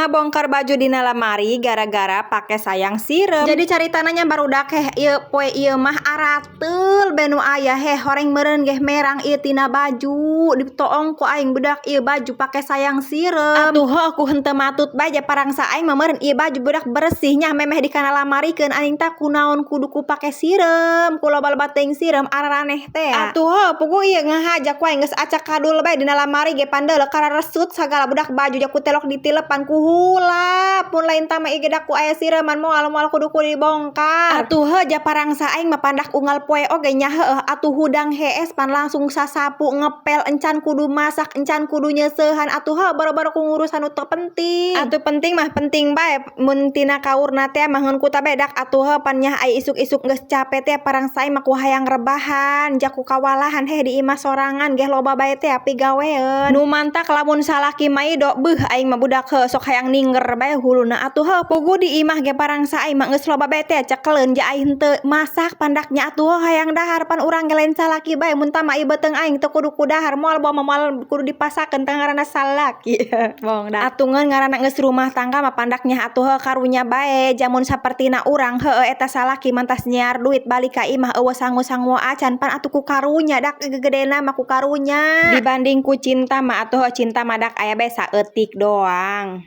Ngabongkar baju dina lamari gara-gara pake sayang sireum. Jadi caritana nya, barudak, heh, ieu poe ieu mah arateul be nu aya, heh, horeng meureun geh merang ieu tina baju ditoong ku aing, budak, ieu baju pake sayang sireum. Atuh heuh, ku henteu matut bae ja parangsa aing mah meureun ieu baju budak bersih nya, memeh di kana lamarikeun aing tah kunaon kudu ku pake sireum, ku loba-loba teuing sireum araraneh teh. Atuh heuh, puguh ieu ngahaja ku aing geus acak kadul bae dina lamari ge pandeuleu kararesut sagala, budak, baju ja ku telok ditilepan ku hulap. Mun lain tama ieu ge da ku aya sireuman moal moal kudu ku dibongkar. Atuh heuh, ja parangsa aing mah pandak unggal poe oge nya, heueuh atuh hudang hees pan langsung sasapu, ngepel, encan kudu masak, encan kudu nyeuseuhan. Atuh heuh, boro-boro ku ngurusan nu teu penting. Atuh penting mah penting bae mun tina kaurna teh mah, ngan ku tabedak atuh heuh pan nya ai isuk-isuk geus cape teh parangsa aing mah ku hayang rebahan, ja ku kawalahan, heh, di imah sorangan geh loba bae teh pigaweun. Nu mantak lamun salaki maido, beuh, aing mah, budak, heuh, sok hayang ninger bae huluna. Atuh heuh, puguh di imah ge parangsa aing mah geus loba bae teh cekeleun, ja ai henteu masak pandaknya. Atuh heuh, hayang dahar pan urang ge lain salaki bae. Mun tama ieu beuteung aing teu kudu ku dahar, moal bawa moal kudu dipasakeun teh ngaranna salaki. Bohong dah. Atuh ngeun ngaranna geus rumah tangga mah pandaknya atuh heuh karunya bae. Jamun sapertina urang, heueuh, eta salaki mantas nyiar duit balik ka imah eueuh sangu-sangu acan, pan atuh ku karunya dak gegedena mah ku karunya dibanding ku cinta mah. Atuh cinta mah dak aya bae saeutik doang.